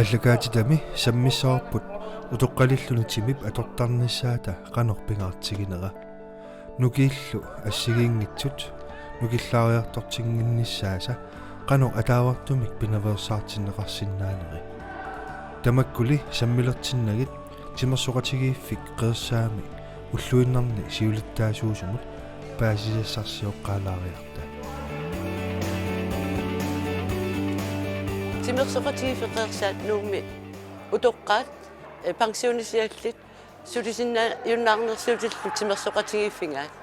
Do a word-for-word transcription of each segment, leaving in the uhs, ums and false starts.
Plakatitami sammissavarput utoqqalilluni timip atortarnissaata qanoq pingaartiginera. Nukiillu assigiinngitsut nukillaariartortinnginnissaasa qanoq ataavartumik pinaveersaartinneqarsinnaaneri. Tamakkuli sammilertinnagit Timersoqatigiiffik Qeersaami ulluinnarni siulittaasuusumut paasisassarsioqqaalaariarta. Timersoqatigiiffik Qeersaat Nuummi utoqqaat, eh, pensionisiallit sulisinnaajunnaarnersiutillu timersoqatigiiffigaat.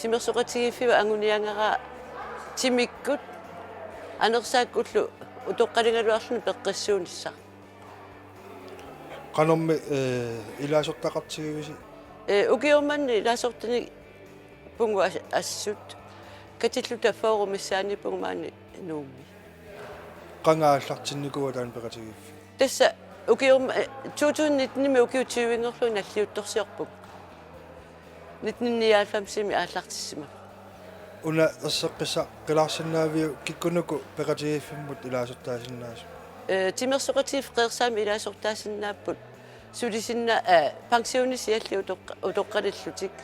Timersoqatigiiffiup anguniagara timikkut anersaakkullu utoqqaligaluarluni peqqissuunissaq. Qanormi, eh, ilaasortaqartigivisi? Eh, ukioq manna ilaasortani- -pugut as-, assut. Katilluta fyrre missaaniippugut maani Nuummi. Qanga aallartinnikuua taanna peqatigiiffiit? Tassa ukioq ma-, eh, to tusind nitten-imi ukiut tyve-nngorlugit nalliuttorsiorpugut. Nitten nioghalvfems-imi aallartissimavoq. Una erseqqissaqqilaarsinnaaviuk kikkunuku peqatigiiffimmut ilaasortaasinnaasut? Eh, Timersoqatigiiffik Qeersaami ilaasortaasinnaapput sulisinna-, eh, pensionisiallit utoqqa-, utoqqalillutik.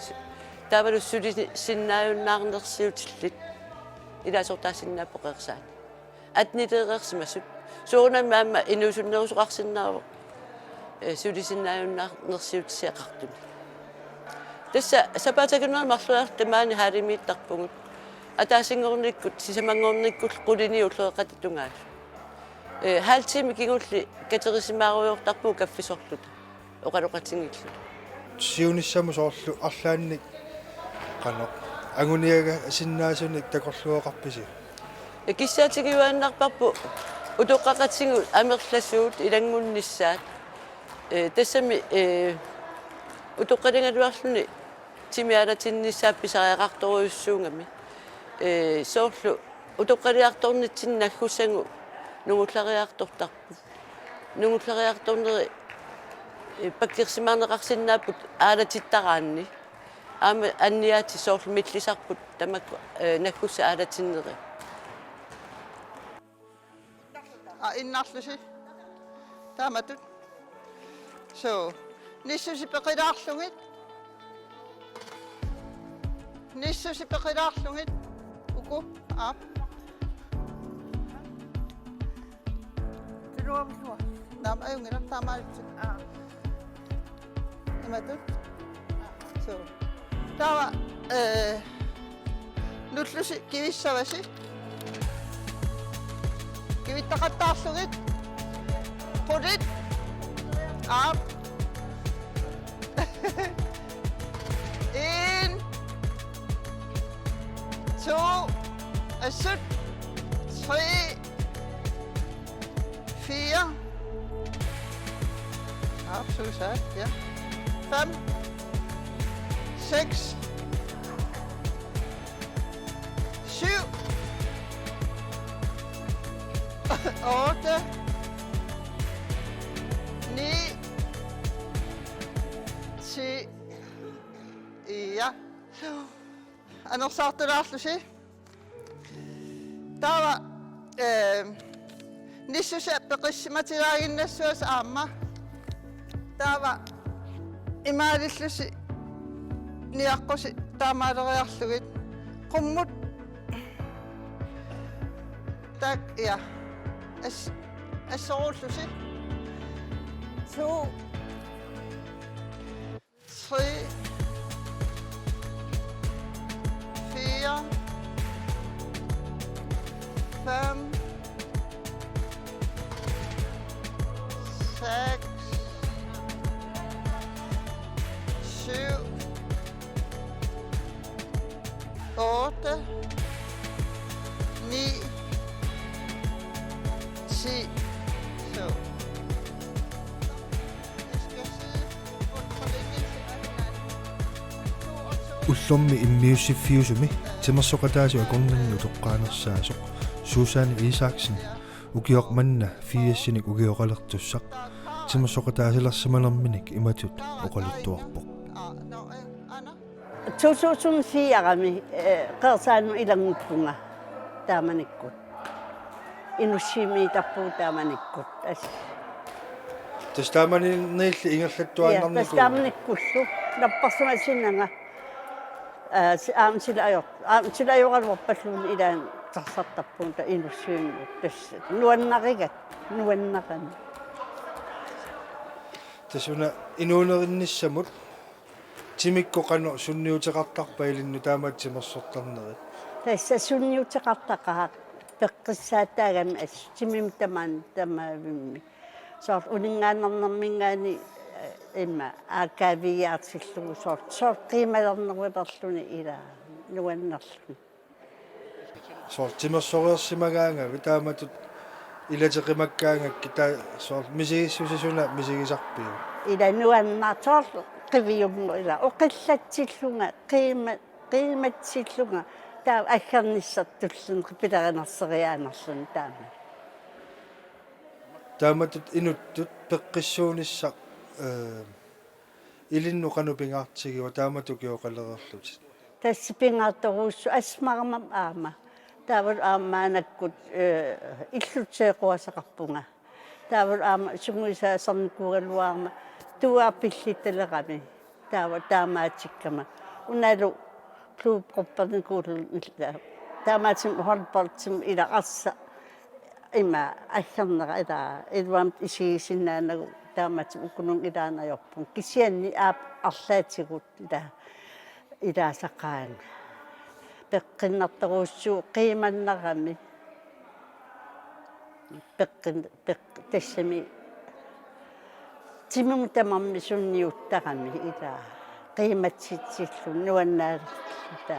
Taavalu sulisinnaajunnaarnersiutillit ilaasortaasinnaapput Qeersaani. Atnileereersimasut. Soorunami aamma inuusunnerusoqarsinnaavoq, eh, sulisinnaajunnaarnersiutisiaqartuni. Tassa sapaatip akunneri marloriarluta maani hallimiittarpugut. Ataasinngornikkut, sisamanngornikkut qulini ulloqeqqata tungaanut. Eh, halv time kingulleq katerisimaarujortarpugut kaffisorluta oqaloqatigiilluta. Siunissamut soorlu arlaannik qanoq anguniagasinnaasunik takorluugaqarpisi? Eh, kissaatigiuaannarparput utoqqaqatigut amerlasuut ilanngunnissaat. Eh, tassami, eh, utoqqaligaluarluni timi aalatinnissaa pisariaqartorujussuugami. Eh, soorlu utoqqaliartornitsinni naggussagut nungullariartortarput. Nungullariartorneri, eh, pakkersimaarneqarsinnaapput aalatittaraanni. Aamma anniaatit soorlu millisarput tamakku, eh, naggussat aalatinneri. Aa, innarlusi. Taamatut. So. Nissusi peqilaarlugit. Nissusi peqilaarlugit. Uku. Aap. Naam, ajunngilaq, taamaalillutik. Aa. Imatut. So. Taava, eh, nullusi kivissavasi. Kivittaqattaarlugit. Qulit. Aap. En. To. Assut. Tre. Fire. Absolut, ja. Fem. Seks. Syv. Otte. Ni. Ti. Ja. Anersaartulaarlusi. Taava, eh, nissusi peqissimatilaannginnassuasi aamma. Taava imaalillusi niaqqusi taamaaleriarlugit. Qummut. Tak, ja. As-, assorullusi. To. Tre. Fire. Fem. Seks. Syv. Otte. Ni. Ti. Så. Ullormi immiussiffiusumi timersoqataasut akornanni utoqqaanersaasoq Susanne Isaksen ukioq manna firsinik ukioqalertussaq timersoqataasilersimanerminik imatut oqaluttuarpoq. To tusind fire-mi, eh, Qeersaanut ilannguppunga taamanikkut. Inussiviuminarpugut taamanikkut. As. Tassa taamaniilli ingerlattuaannarnikuuvoq. Ja, tassa taamanikkullu. Napparsimasinnanga. Aa, si-, aamma sila ajor-, aamma sila ajoraluarpalluunniit ilaanni tarsartarpugut taava inussivimmut. Tassa nuannarigakkit, nuannarami. Tassa una inuunerinnissamut timikkut qanoq sunniuteqartarpa ilinnut taamaattumik timersortarnerit? Tassa sunniuteqartaqaaq peqqissaataagami assut timimik tamaani tamaavimmik. Soorlu uninngaannarnerminngaanniit, eh, immaqa aakaaviiaartillugu soorlu, soorlu qiimalernerulerluni ilaa nuannerluni. Soorlu timersoreersimagaangavit taamatut ilateqimakkaangakkit taava soorlu misigissuseq suna misigisarpiuk? Ila nuannaartoq qiviummut ila oqillatsillunga qiima-, qiimatsillunga taava aggernissaq tullinnut pilerinerseriaannarluni taama. Taamatut inuttut peqqissuunissaq, eh, ilinnut qanoq pingaartigiva taamatut ukioqalereerlutit? Tassa pingaartorujussuuvoq asmarmam aamma. Taavalu aamma maannakkut, eh, illuseequasaqarpunga. Taavalu aamma sungiusaasaarnikuugaluarama tuaa pillittalerami. Taava taamaatikkama. Unalu klubberpernikuulluni ila. Taamaattumik håndboldimik ila arsaq. Ima aggernera ila iluamik isigisinnaanagu taamaattumik ukununnga ilaanni ajorpunga. Kisianni aap arlaatigut ila ilaasaqaanga. Peqqinnartorujussuuvoq qiimannarami. Peqqin-, peq-, tassami timimut tamarmik sunniuttarami ila qiimatsitsillunga nuannaalerluta.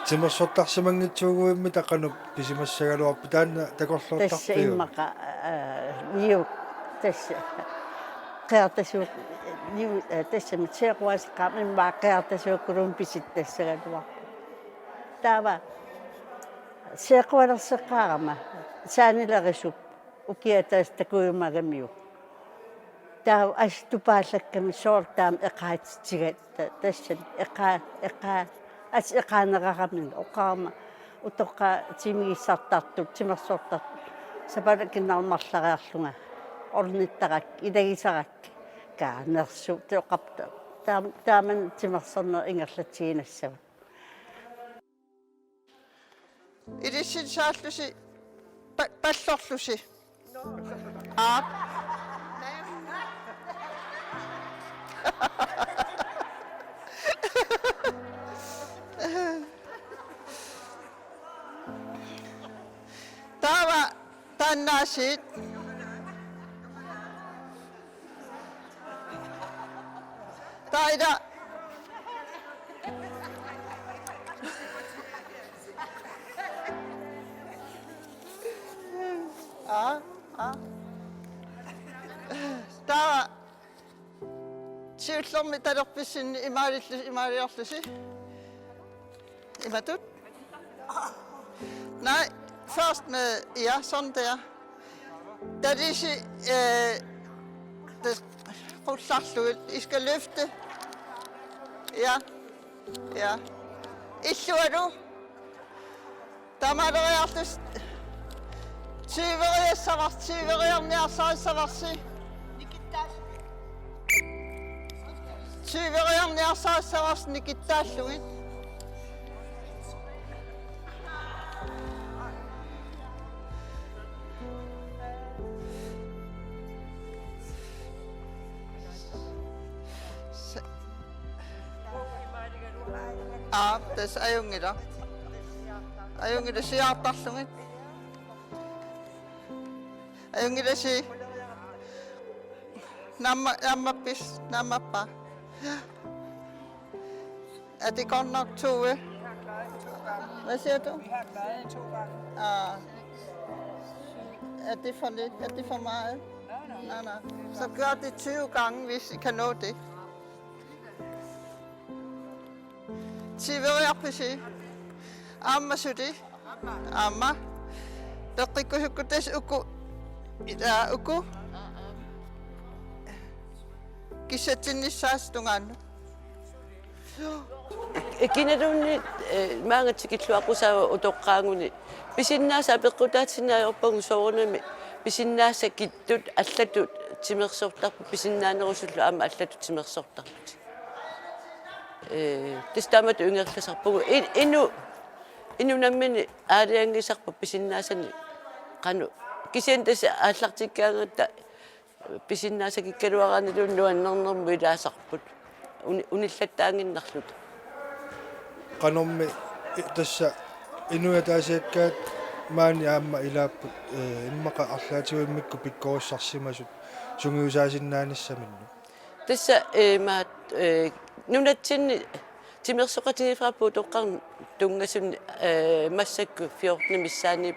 Timersortarsimanngitsuuguimmita qanoq pisimassagaluarpit taanna takorloortarpiuk? Tassa immaqa, aa, niu-, tassa Qeqertasuuk-, niu-, aa, tassami seequasaqaaq immaqa Qeqertasuukkuluunniit pisittassagaluarpoq. Taava seequalerseqqaarama saanilerisup ukiaq ataaseq takujumaagamiuk. Taava assut tupaallakkami soorlu taama eqaatitsigatta tassami eqaa-, eqaa-, assut eqaanerarami oqarama utoqqaat timigissartartut timersortartut sapaatip-akunneri marloriarlunga ornittarakkit ilagisarakkit kaanersu toqapta taam-, taamani timersorneq ingerlatiginassava. Ilissi saallusi pa-, pallorlusi. Aap. Taava taannaasiit. Taida. Aa, aa. Taava siullermik talerpissinni imaalillu-, imaaliorlusi. Imatut? Nej, først med, ja, sådan der. Da de si-, øh, det, qullarlugit, I skal løfte. Ja, ja. Illualu. Tamaleriarlus. Tyveriassavarsi, tyveriarniarsarissavassi. Tyveriarniarsarissavassi nikittaallugit. Aap, tassa ajunngilaq. Ajunngilaq siaartarlugit. Ajunngilasi. Naamma-, naammappis, naammappaa. Er det godt nok, Tove? Hvad siger du? Ah. Er det for lidt? Er det for meget? Nej, nej. Så gør det tyve gange, hvis I kan nå det. Tyveriarpisi? Aamma suli? Aamma. Peqqikkusukkut tassa uku. Ila uku. Kissatsinnissaasi tungaannut. Kinaluunniit, eh, maanga tikilluaqqusaavoq utoqqaaguni. Pisinnaasat apeqqutaatsinnaajorpagut soorunami pisinnaasat kittut allatut timersortarput pisinnaanerusullu aamma allatut timersortarput. Eh, tassa taamatut ingerlasarpugut. In-, inu-, inuk nammineq aalajangisarpoq pisinnaasanik qanoq. Kisianni tassa aallartikkaangatta pisinnaasakikkaluaraanni nuannernermut ilaasarput. Uni-, unillattaannginnarluta. Qanormi i-, tassa inuiaqatigiit maani aamma ilaapput, eh, immaqa arlaatigut immikkut pikkorissarsimasut sungiusaasinnaanissaminnik. Tassa, eh, maat, eh, nunatsinni timersoqatigiiffigaarput utoqqarnut tunngasunut, eh, massakkut fjorten missaani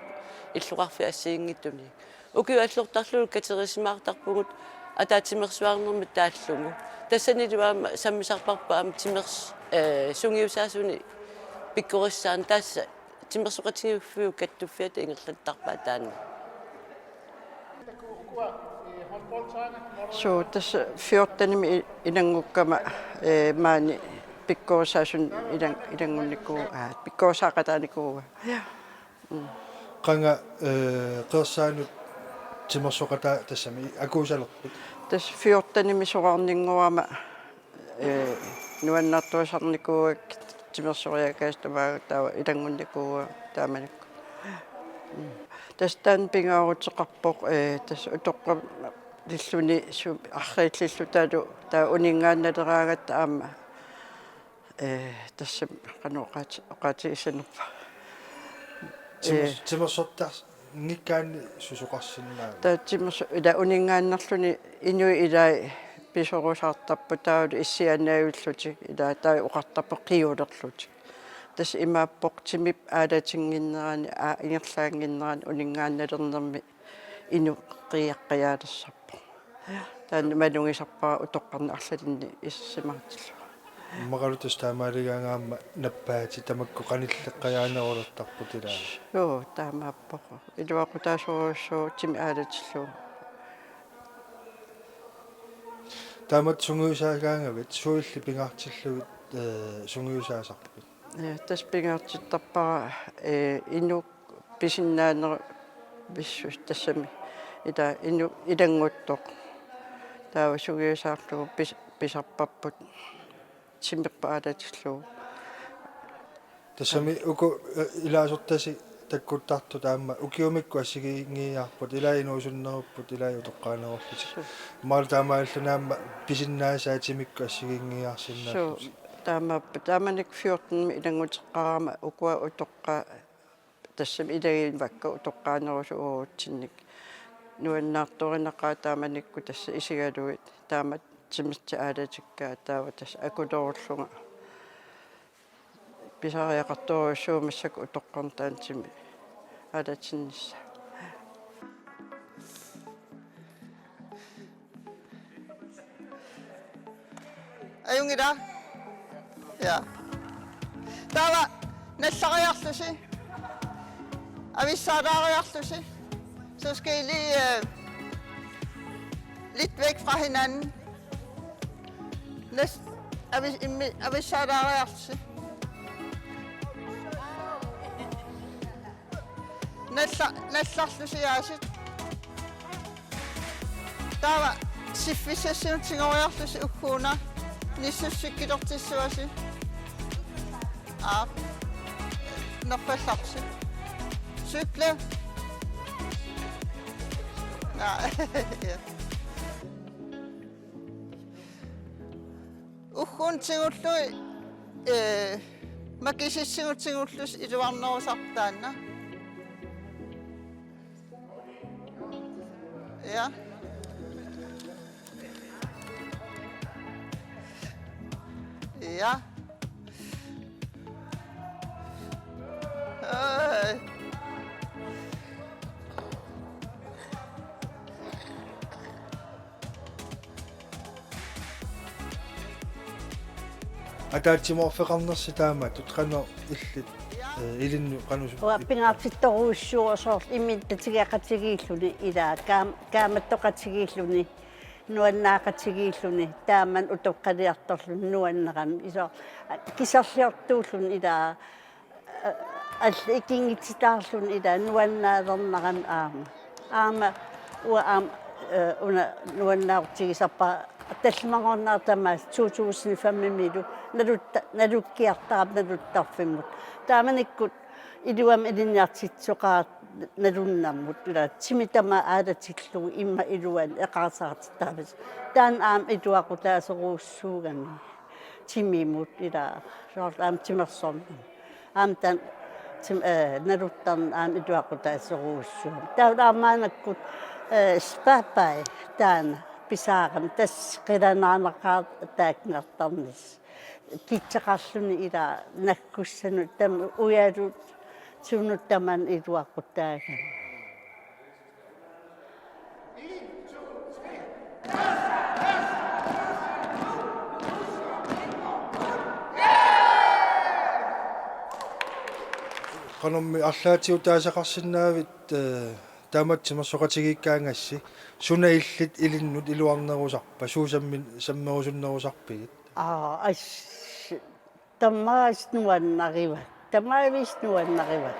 illoqarfiit assigiinngitsunik. Ukiut allortarlugit katersimaartarpugut ataatsimeersuarnermut taallugu. Tassanilu aamma sammisarparput aamma timers-, eh, sungiusaasunik pikkorissaanik, tassa timersoqatigiiffiup kattuffiata ingerlattarpaa taanna. Suu, tassa fjortenimi i-, ilanngukkama, eh, maani pikkorissaasunik ilan-, ilanngunnikuuara, aa, pikkorissaaqataanikuuara. Ja. Mm. Qanga, eh, Qeersaanut timersoqataa tassami akuusalerpit? Tassa fjortenimi soraarninngorama, eh, nuannaartuusaarnikuuakka timersoriaakaasa tamaanga taava ilanngunnikuuara taamanikkut. Mm. Tassa taanna pingaaruteqarpoq, eh, tassa utoqqalilluni su-, arriillillu taavalu taava uninngaannaleraangatta aamma. Eh, tassa qanoq oqaati-, oqaatigisinnaavara. Timers-, eh, timersortarngikkaanni susoqarsinnaava? Taava timerso-, ila uninngaannarluni inuit ilai pisorusaartarput taavalu issiaannaavillutik ilaa taava oqartarput qiulerlutik. Tassa imaappoq timip aalatinnginnerani, aa, ingerlaannginnerani uninngaannalernermi inuk qiaqqajaalertarpoq. Taanna malugisarpara utoqqarnut arlalinnik isersimaartillugu. Immaqalu tassa taamaaligaangaammat nappaatit tamakku qanilleqqajaanerulertarput ilaa. Joo, taamaappoq. Iluaqutaasorujussuuvoq timip aalatillugu. Taamatut sungiusaagaangavit suilli pingaartillugit, eh, sungiusaasarpit? Eh, tassa pingaartittarpara, eh, inuk pisinnaanerup pissus tassami. Ila inuk ilannguttoq. Taava sungiusaarlugu pis-, pisarparput timerput aalatillugu. Tassami uku, eh, ilaasortasi takkuttartut aamma ukiumikkut assigiinngiiaarput, ilai inuusunnerupput, ilai utoqqaanerullutik. Suu. Imaal taamaalilluni aamma pisinnaasaat timikkut assigiinngiiaarsinnaallutik. Suu, taamaappoq. Taamanikkut fjortenimi ilannguteqqaarama ukua utoqqaat tassami ilagivaat utoqqaanerusut uatsinnit. Nuannaartorinaqaat taamanikkut tassa isigalugit. Taama timertik aalatikkaat taava tassa akulerullunga. Pisariaqartorujussuuvoq massakkut utoqqarnut taanna timi aalatinnissaa. Ajunngilaq? Ja. Taava nallariarlusi. Avissaalaariarlusi. Så skal I lige, øh, lidt væk fra hinanden. Næst, avis-, immi-, avissaalaariarlusi. Nalla-, nallarlusi aasiit. Taava siffissassinut tigoriarlusi ugguuna. Nissussikkilertissuasi. Aap. Nerfallarsi. Cykle. Naa, ja. Ugguuna tigullugit, eh, makisissinut tigullusi iluarnerusarput taanna. Ja. Ja. Ej. Ataatsimoorfeqarnersi taamatut qanoq illit, eh, ilinnut qanoq su-, uanga pingaartittorujussuuvoq soorlu imminnut tatigeqatigiilluni ilaa kaam-, kaammattoqatigiilluni. Nuannaaqatigiilluni taamani utoqqaliartorluni nuannerami iso kiserliortuulluni ilaa, allat ikinngitsitaarluni ilaa nuannaalernerami aamma. Aamma uanga aamma, eh, una nuannaarutigisarpara tallimanngornerata tamaasa to tusind fem-imilu nalutta-, nalukkiartarami naluttarfimmut. Taamanikkut iluamik ilinniartitsisoqarami nalunnermut ilaa timi tamaat aalatillugu immaqa iluani eqaarsaartittaramik. Taanna aamma iluaqutaasorujussuugami timimut ilaa soorlu aamma timersornermut. Aamma taanna tim-, eh, naluttarneq aamma iluaqutaasorujussuugami. Taava aamma maannakkut, eh, spærpej taanna pisaarami tassa qilanaarnaqaaq taakkunartarnissaq. Kitseqarluni ilaa nakkussanut tamanut ujalutsinnut tamanut iluaqutaagami. Qanormi arlaatigut taasaqarsinnaavit, eh, taamatut timersoqatigiikkaangassi, suna illit ilinnut iluarnerusarpa, suut sammi-, sammerusunnerusarpigit? Aa, as-, tamaasa nuannarivat. Tamaavisa nuannarivat.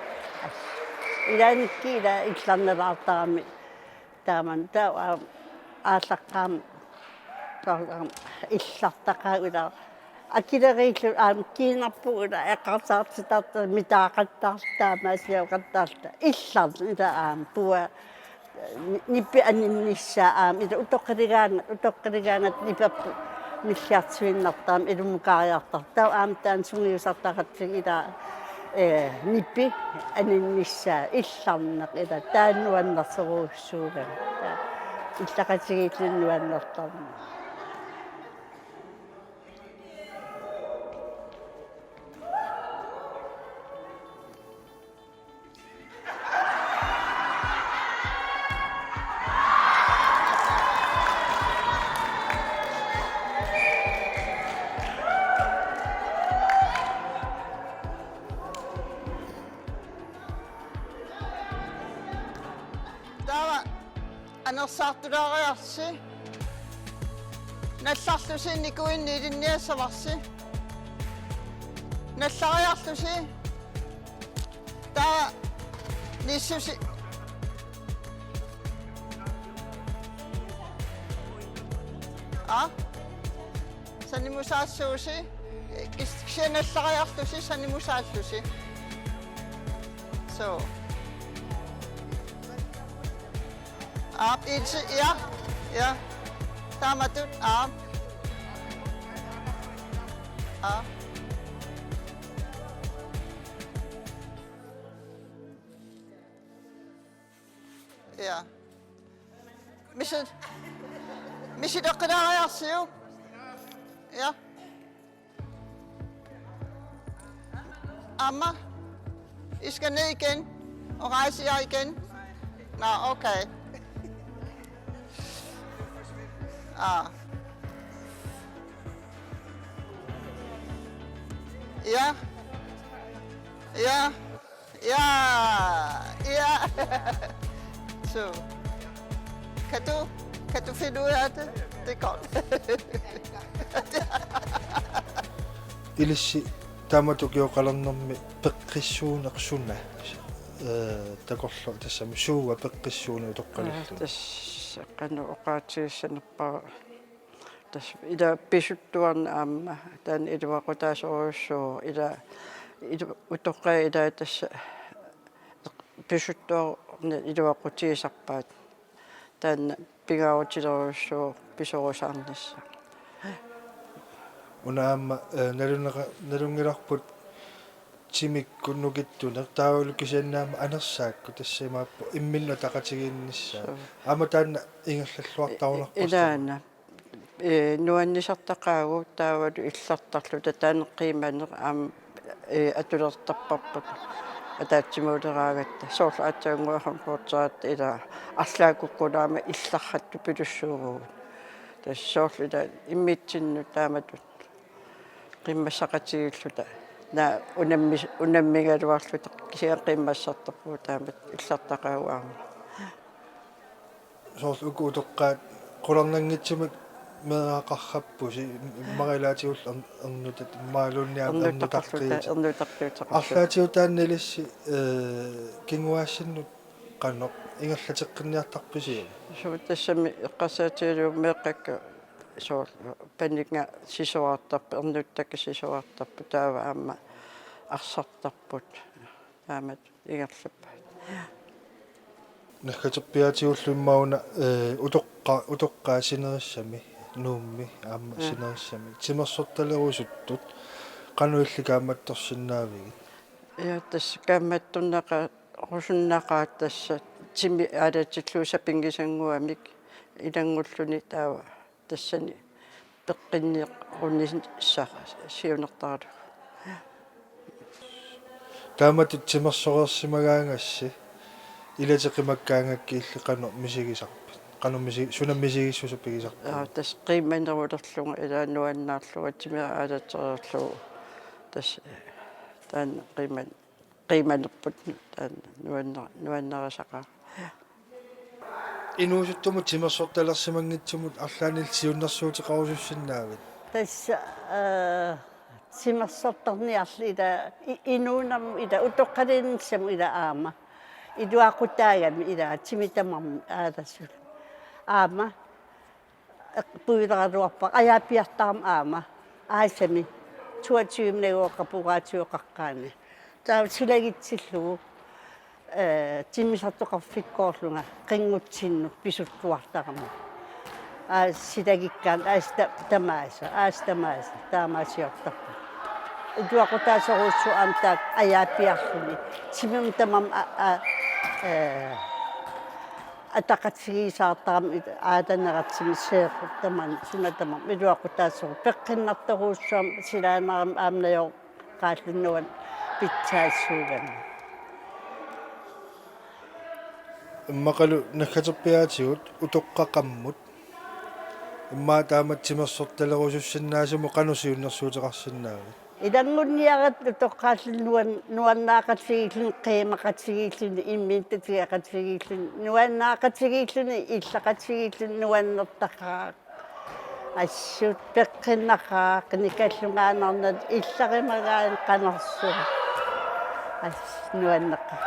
Ilaannikkut ilaa illarnalaartarami. Taamani taava aallaqqaammut taava illartaqaaq ilaa. Akileriilluta aamma kiinarpugut ilaa eqaarsaartitartut mitaaqattaarluta taamaasiorqattaarluta. Illarneq ilaa aamma puua ni-, nipi aninnissaa aamma ilaa utoqqaligaangat, utoqqaligaangat niperput nilliartuinnartarami ilummukaariartartut. Taava aamma taanna sungiusartaqattaarlugu ilaa, eh, nipi aninnissaa illarneq ilaa taanna nuannersorujussuugami. Taava illaqatigiilluni nuannertarneq. Taava anersaartulaariarsi. Nallarlusi nikuinni ilinniassavarsi. Nallariarlusi. Taava nissusi. Aa? Sanimusaassuusi. Kis-, kisianni nallariarlusi, sanimusaallusi. So. Aap, ilsi, ja. Ja. Taamatut, aap. Aap. Ja. Misi-, misileqqilaariarsiuk. Ja. Aamma. I skal ned igen og rejse jer igen. Nå, okay. Ah. Ja. Ja. Ja, ja. Så. Kan du, kan du finde ud af det? Det er godt. Ilissi taamatut ukioqalernermi peqqissuuneq suna, eh, takorloor tassami suua peqqissuuneq utoqqalilluni? Aa, tassa qanoq oqaatigissanerpara. Tassa ila pisuttuarneq aamma taanna iluaqutaasorujussuuvoq ila, ila utoqqaat ila tassa pisuttuarneq iluaqutigisarpaat taanna pingaarutilerujussuuvoq pisorusaarnissaq. Una aamma, eh, nalunera-, nalunngilarput timikkut nukittuneq taavalu kisianni aamma anersaakkut tassa imaappoq imminnut ataqatigiinnissaa. Suu. Aamma taanna ingerlalluartarunarpoq. I-, ilaana. Ee, nuannisartaqaagut taavalu illartarluta taanna qiimaneq aamma, ee, atulertarparput ataatsimuuleraangatta. Soorlu aatsaannguaq Hornboteratta ila arlaakkukkunaama illarrattut pilussuuvugut. Tassa soorlu ila immitsinnut taamatut qimmassaqatigiilluta. Naa unammi-, unammigaluarluta kisianni qimmassartarpugut taamatut illartaqaagut aamma. Soorlu uku utoqqaat qularnanngitsumik meeraqarpassi, immaqa ilaatigut ern-, ernutat immaqaluunniit aamma ernutaqqiit. Ernutaqqiit. Arlaatigut taanna ilissi, ee, kinguaassinnut qanoq ingerlateqqinniartarpisiuk? Suu, tassami eqqarsaatigalugu meeqqakka soorlu paniga sisorartarput, ernuttakka sisorartarput, taava aamma arsartarput. Taamatut ingerlappaat. Naggaterpiaatigullu immaqa una, ee, utoqqa-, utoqqaat sinerissami, Nuummi aamma, mm, sinerissami timersortalerusuttut qanoq illit kaammattorsinnaavigit? Ja, tassa kaammattorneqarusunnaqaaq tassa timi aalatillugu sapinngisannguamik ilanngulluni, taava tassani peqqinneqarunissara siunertaralugu. Taamatut timersoreersimagaangassi ilatik qimakkaangakkit illit qanoq misigisarpit? Qanoq misi-, suna misigissuseq pigisarpit? Aa, tassa qiimanerulerlunga, ilaa, nuannaarlunga, timera aalatereerlugu. Tassa taanna qiiman-, qiimanerput taanna nuanna-, nuannarisaqaaq. Inuusuttumut timersortalersimanngitsumut arlaannik siunnersuuteqarusussinnaavit? Tassa, ee, timersortarniarli ila i-, inuunermut ila utoqqaliinissamut ila aamma. Iluaqutaagami ila timi tamarmi aalasut. Aamma eq-, puileraluarpara ajaappiartarama aamma. Aasami toogtyve-nagooqapugaatioqaqqaani. Taava silagitsillugu, ee, timmisartoqarfikkoorlunga qinngutsinnut pisuttuartarama. Aasiit silagikkaanni aasiit ta-, tamaasa, aasiit tamaasa, taamaasiortarput. Iluaqutaasorujussuuvoq aamma taakku ajaappiarluni. Timimut tamarmut a-, a-, ee, ataqatigiissaartarami aalaneratsimik seerlutik tamarmik, suna tamarmi iluaqutaasorujussuuvoq, peqqinnartorujussuarmik silaannarami aamma najooqqaalluni nuann-, pitsaassuugami. Immaqalu naggaterpiaatigut utoqqaqammut immaqa taamatut timersortalerusussinnaasumut qanoq siunnersuuteqarsinnaavit? Ilanngunniaratta utoqqaalluni nuan-, nuannaaqatigiilluni, qiimaqatigiilluni, imminut tatigeqatigiilluni, nuannaaqatigiilluni, illaqatigiilluni, nuannertaqaaq. Assut peqqinnaqaaq, nikallungaannarnani illarimagaanni qanersuaq. Assut nuanneqaaq.